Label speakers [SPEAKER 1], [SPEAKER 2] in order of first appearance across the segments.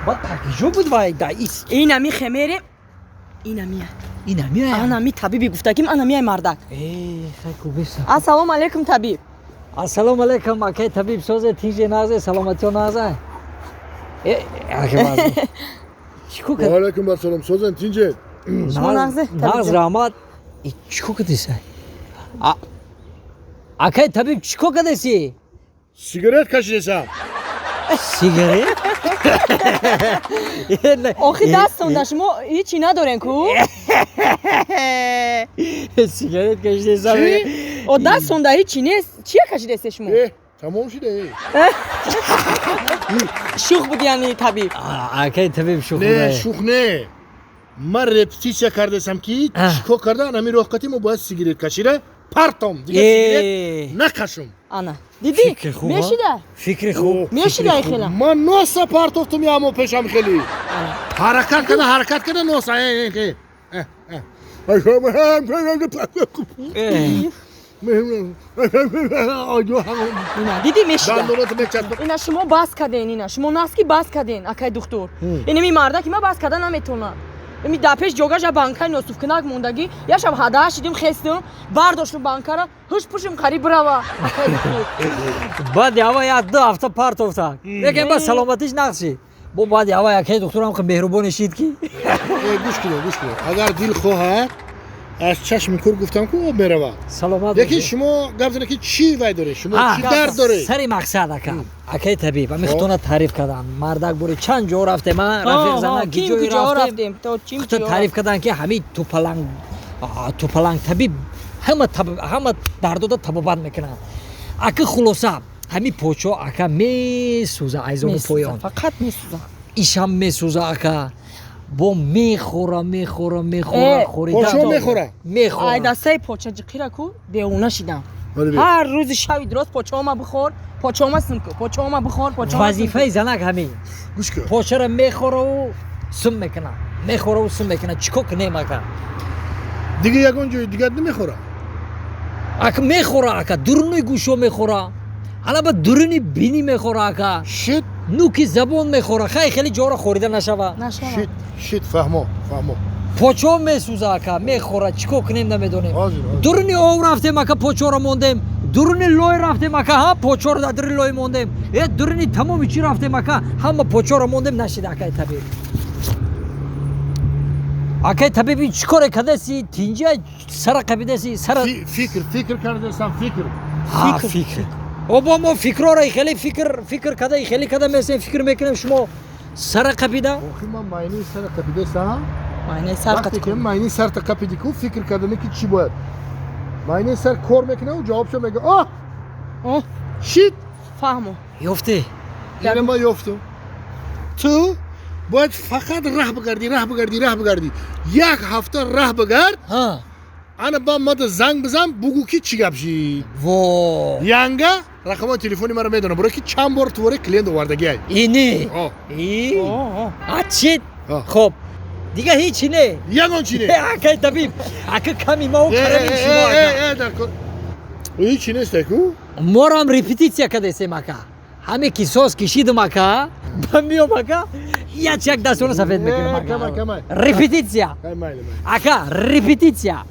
[SPEAKER 1] Ба такиҷо буд вай да ис.
[SPEAKER 2] Инами хемере, инамия.
[SPEAKER 1] Инамия.
[SPEAKER 2] Анами табиби гуфтагим, анамияй мардак.
[SPEAKER 1] Э, хай кубеса.
[SPEAKER 2] Ассалому алайкум, табиб.
[SPEAKER 1] Ассалому алайкум, акай табиб, созе, тинҷе, назе, саломатиё, назе. Э, ака баз. Чико кад?
[SPEAKER 3] Алейкум ассалом, созен, тинҷе.
[SPEAKER 2] Шумо нағзе,
[SPEAKER 1] Нағз,
[SPEAKER 2] табиб?
[SPEAKER 1] Раҳмат. И чико кадеса? А акай табиб, чико кадеси?
[SPEAKER 3] Сигарет кашидесам.
[SPEAKER 1] Сигарет?
[SPEAKER 2] Охи дастонда шумо ҳичи надорен ку?
[SPEAKER 1] Сигарет кашидеса.
[SPEAKER 3] Чӣ?
[SPEAKER 2] О, дастонда ҳичи нест, чия кашидесе шумо?
[SPEAKER 3] Э, тамом шида, э.
[SPEAKER 2] Шух буд, яъни, табиб.
[SPEAKER 1] Акай табиб, шух.
[SPEAKER 3] Не, шух не. Ман репетитсия кардесам, ки чӣ кор карда, анами роҳқати мо бояд сигарет кашида партом, дига сигарет накашум.
[SPEAKER 2] Ана, дидӣ?
[SPEAKER 1] Фикри хуб, а?
[SPEAKER 2] Мешида.
[SPEAKER 1] Фикри хуб.
[SPEAKER 2] Мешида хела.
[SPEAKER 3] Ман носа партофтум, ямо пешам хели ҳаракат карда, ҳаракат карда носа. Э, э, э, э, э.
[SPEAKER 2] Ина, дидӣ, мешида.
[SPEAKER 3] Дандонато мечаспад.
[SPEAKER 2] Ина, шумо бас карден, ина шумо наски бас карден, акай духтур. Инами мардаки ма бас карда наметонам. Ими дар пеш ҷогаша банкаи носуфкунак мондагӣ, як шаб ҳадаҳ шидим, хестим, бардоштум банкара, ҳуш пушим қариб бирава, акай духтур.
[SPEAKER 1] Баъди ҳава як ду ҳафта партофтак, лекин ба саломатиш нақши бо баъди ҳава якай духтурам хе меҳрубоне шид, ки
[SPEAKER 3] Э, гӯш кунед, гӯш кунед, агар дил хоҳад, аз чашми кур гуфтам ку об меравад.
[SPEAKER 1] Саломат
[SPEAKER 3] Лекин
[SPEAKER 1] бошед.
[SPEAKER 3] Шумо гап занед, ки чӣ вай доред шумо, чӣ дард доред?
[SPEAKER 1] Сари мақсад, ака, акай табиб, ами хутона таъриф кардам, мардак бури чанд ҷо рафтем, а рафиқ зана
[SPEAKER 2] ким
[SPEAKER 1] гиҷое
[SPEAKER 2] куҷо
[SPEAKER 1] рафтем.
[SPEAKER 2] Рафтем то чим.
[SPEAKER 1] Хуто таъриф кардан, ки ҳамин тупаланг, тупаланг табиб ҳама ҳама дардода табобат мекунанд. Ака, хулоса, ҳамин почо, ака, месӯза айзону поён.
[SPEAKER 2] Фақат месӯза.
[SPEAKER 1] Ишам месӯза, ака, бо мехӯра, мехӯра, мехӯра.
[SPEAKER 2] Э,
[SPEAKER 1] Хӯрида.
[SPEAKER 3] Почо мехӯра?
[SPEAKER 1] Мехӯра.
[SPEAKER 2] Ай дастаи поча ҷиқира ку девона шидам.
[SPEAKER 3] Вале бе.
[SPEAKER 2] Ҳар рӯзи шави дурост почаома бихор, почаома сим ку, почаома бихор, почаома.
[SPEAKER 1] Вазифаи занак ҳамин.
[SPEAKER 3] Гӯш кун.
[SPEAKER 1] Почара мехӯраву сум мекунад, мехӯраву сум мекунад. Чӣ кор кунем, ака?
[SPEAKER 3] Дига ягон ҷои дигар намехӯра?
[SPEAKER 1] Ака, мехӯра, ака, дуруни гӯшо мехӯра, ана ба дуруни бинӣ мехӯра, ака.
[SPEAKER 3] Шит.
[SPEAKER 1] Нуки забон мехӯра. Хай, хеле ҷора хӯрида нашава.
[SPEAKER 2] Нашава.
[SPEAKER 3] Шит, шит, фаҳмо, фаҳмо.
[SPEAKER 1] Почо месӯза, ака, мехӯра, чӣ кор кунем, намедонем.
[SPEAKER 3] Ҳозир, ҳозир.
[SPEAKER 1] Дуруни ов рафтем, ака, почоро мондем, дуруни лой рафтем, ака, ҳа, почоро дар дуруни лой мондем, э, дуруни тамоми чӣ рафтем, ака, ҳама почоро мондем, нашида. Акай табиб, акай табиб, ин чӣ коре кадаси? Тинҷа сара қабидаси, сара.
[SPEAKER 3] Фикр, фикр кардесам, фикр.
[SPEAKER 1] Ҳа, фикр. Обо, мо фикрора хеле фикр фикр када, хеле када месем, фикр мекунем, шумо сара қабида.
[SPEAKER 3] Охи, ман майнаи сара қапидесам.
[SPEAKER 2] Майнаи сар.
[SPEAKER 3] Вақте ки майнаи сарта қапиди ку, фикр кардане, ки чӣ бояд, майнаи сар кор мекунаву ҷавобшо мега. О,
[SPEAKER 2] О.
[SPEAKER 3] шит.
[SPEAKER 2] Фаҳмо.
[SPEAKER 1] Ёфтӣ?
[SPEAKER 3] Ина, ман ёфтам. Ту бояд фақат раҳ бигардӣ, раҳ бигардӣ, раҳ бигардӣ, як ҳафта раҳ бигард.
[SPEAKER 1] Ҳа.
[SPEAKER 3] Ана, ба мада занг бизан, бугӯ, ки чӣ гап шид.
[SPEAKER 1] Во.
[SPEAKER 3] Янга рақамои телефони маро медонам, барое ки чанд бор туворе клиент овардагиай.
[SPEAKER 1] Ини.
[SPEAKER 3] О.
[SPEAKER 1] И а чит.
[SPEAKER 3] О.
[SPEAKER 1] Хоб, дига ҳечи не?
[SPEAKER 3] Ягон чи не.
[SPEAKER 1] Акай табиб, ака, ками мау
[SPEAKER 3] Э,
[SPEAKER 1] карами
[SPEAKER 3] э,
[SPEAKER 1] шумо,
[SPEAKER 3] э,
[SPEAKER 1] ака.
[SPEAKER 3] э, дар кор ҳечи нестай ку.
[SPEAKER 1] Морам репетитсия кадесем, ака, ҳаме ки соз кишидам, ака, ба миём, ака, як як дастона сафед мекунам.
[SPEAKER 3] Э, камай,
[SPEAKER 1] Ака,
[SPEAKER 3] камай.
[SPEAKER 1] репетитсия.
[SPEAKER 3] Ай, майли, майли.
[SPEAKER 1] Ака, репетитсия.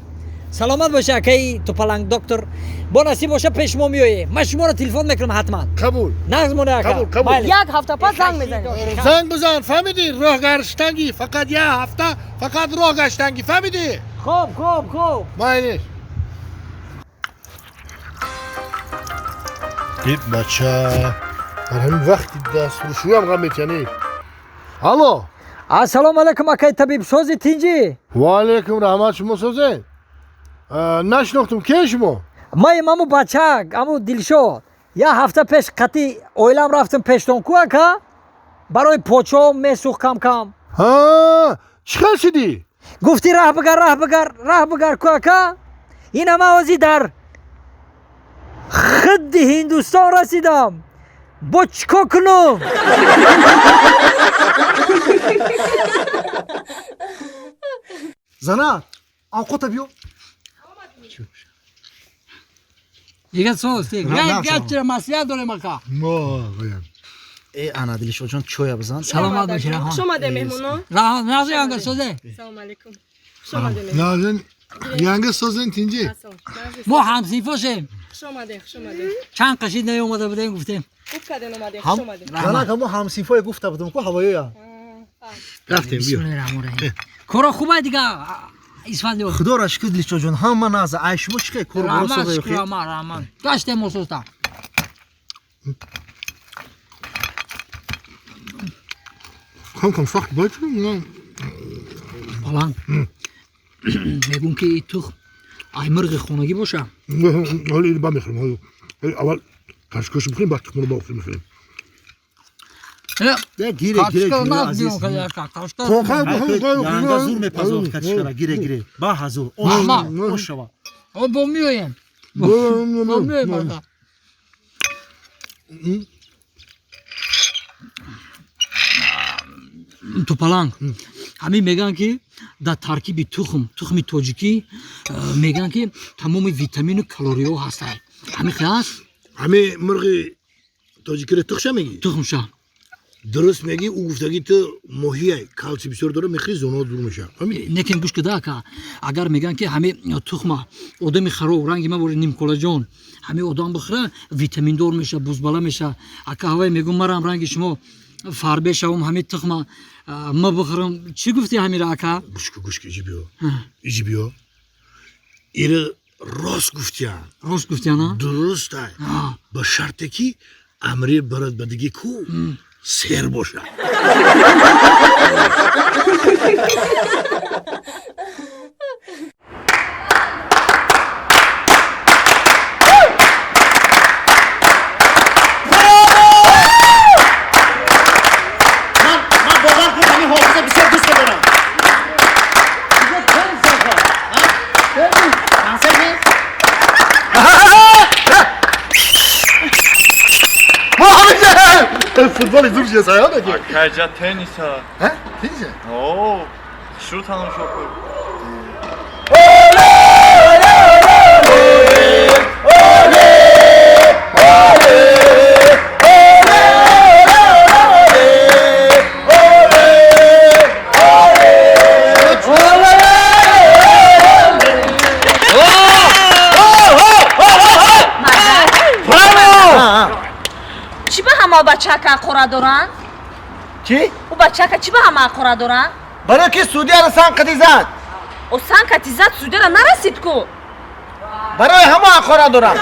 [SPEAKER 1] Саломат боша, акаи тупаланг доктор, бо насиб боша, пеш мо меоем, ман шуморо телефон мекунам ҳатман.
[SPEAKER 3] Қабул.
[SPEAKER 1] Нағз моне, ака.
[SPEAKER 3] Қабул, қабул.
[SPEAKER 1] Майли.
[SPEAKER 2] Як ҳафта пас занг мезанем.
[SPEAKER 3] Занг бизан, фаҳмидӣ? Роҳ гаштангӣ, фақат як ҳафта, фақат роҳ гаштангӣ, фаҳмидӣ?
[SPEAKER 1] Хоб, хоб, хоб.
[SPEAKER 3] Майлиш. Ит бача дар ҳамин вақти дастрӯшӯям ғам метиянӣ. Алло.
[SPEAKER 1] Ассалому алайкум, акаи табиб, сози, тинҷӣ?
[SPEAKER 3] Ва алайкум раҳмат, шумо созед? Нашинохтум, кие шумо?
[SPEAKER 1] Маем, аму бачак, аму Дилшод. Як ҳафта пеш қати оилам рафтам пештон ку, ака, барои почо месӯх кам-кам.
[SPEAKER 3] Ҳа, чӣ хел шидӣ?
[SPEAKER 1] Гуфтӣ раҳ бигар, раҳ бигар, раҳ бигар ку, ака, ина ман ҳозир дар хидди Ҳиндустон расидам, бо чӣ кор кунам?
[SPEAKER 3] Зана, авқота биё.
[SPEAKER 1] Дига соз.
[SPEAKER 3] Як
[SPEAKER 1] Гапчира маслиҳат дорем, ака.
[SPEAKER 4] Э ана Дилшодҷон, чоя бизан.
[SPEAKER 1] Саломат бошед.
[SPEAKER 2] Хуш омадед, меҳмоно.
[SPEAKER 1] Раҳмат, нағзи янга созе.
[SPEAKER 2] Салом алейкум. Хуш омадед, меҳмон.
[SPEAKER 3] Назин янга созен тинҷи.
[SPEAKER 1] Мо ҳамсинфошем.
[SPEAKER 2] Хуш омадед, хуш омадед.
[SPEAKER 1] Чанд қашид наёмада будем, гуфтем.
[SPEAKER 2] Хуб карден омадед, хуш омадед.
[SPEAKER 4] Раҳмат, ҳамо ҳамсинфое гуфта будем ку ҳавоёя.
[SPEAKER 3] Рафтем, биё.
[SPEAKER 1] Бисмиллоҳир-раҳмонир-раҳим. Коро хубай дига, Исфандиёр.
[SPEAKER 4] Худоро шукр, Дилшодҷон, ҳама наза. Ай шумо чӣ кор боро
[SPEAKER 1] Раҳмат,
[SPEAKER 4] соза
[SPEAKER 1] шукр,
[SPEAKER 4] ёхи?
[SPEAKER 1] раҳмат, раҳмат. Гаштем ососта.
[SPEAKER 3] Кам кам сахт бай чӣ?
[SPEAKER 1] Баланд. Мегӯм ки и тухм ай мирғи хонагӣ боша.
[SPEAKER 3] Ҳоли ин ба мехӯрем. Ҳоли аввал кашкошу бихӯрем, баъд тухмро ба охир мехӯрем.
[SPEAKER 4] Гире, гире, гире, азиз. Янга зур мепазох качкара, гире, гире. Ба ҳазур.
[SPEAKER 1] Раҳмат.
[SPEAKER 4] Ош шава.
[SPEAKER 1] Бо меоем. Бо меоем, ака. Тупаланг. Ҳамин мегӯянд ки дар таркиби тухм, тухми тоҷикӣ, мегӯянд ки тамоми витамину калориҳо ҳастанд. Ҳамин хел аст?
[SPEAKER 3] Ҳамин мирғи тоҷикиро тухша мегӣ?
[SPEAKER 1] Тухмша.
[SPEAKER 3] Дуруст мегӣ, ӯ гуфтагӣ ту моҳияй калсий бисёр дора, мехӯри зонаҳо дур мешавад. Фаҳмидӣ?
[SPEAKER 1] Некин гӯш кида, ака, агар мегӯянд ки ҳамин тухма одами хароб ранги ман бори нимколаҷон ҳамин одам бихӯра витаминдор меша, бузбала меша. Ака, ҳавай мегӯм марам ранги шумо фарбе шавам, ҳамин тухма ма бихӯрам. Чӣ гуфти ҳамира, ака?
[SPEAKER 3] Гӯш ку, гӯш ку, иҷи биё. Иҷи биё. Ира рост гуфтиян.
[SPEAKER 1] Рост гуфтиян, а?
[SPEAKER 3] Дуруст ай. Ба шарте ки амре барад ба диги ку сер боша.
[SPEAKER 4] Ман бовар кун, ҳамин ҳофиза бисёр дӯст медорам. Консерт нест?
[SPEAKER 3] Футболи зур чиз ая ки?
[SPEAKER 5] Акайҷа тенниса.
[SPEAKER 3] Ҳа? Тенниса?
[SPEAKER 5] О, шурӯъ тамошо кун.
[SPEAKER 6] Чӣ ба ҳама бачака ақора доранд?
[SPEAKER 4] Чӣ?
[SPEAKER 6] Ӯ бачака чӣ ба ҳама ақора доранд?
[SPEAKER 4] Барои ки судияро сан қади зад.
[SPEAKER 6] О, сан кати зад, судияро нарасид ку.
[SPEAKER 4] Барои ҳама ақора доранд.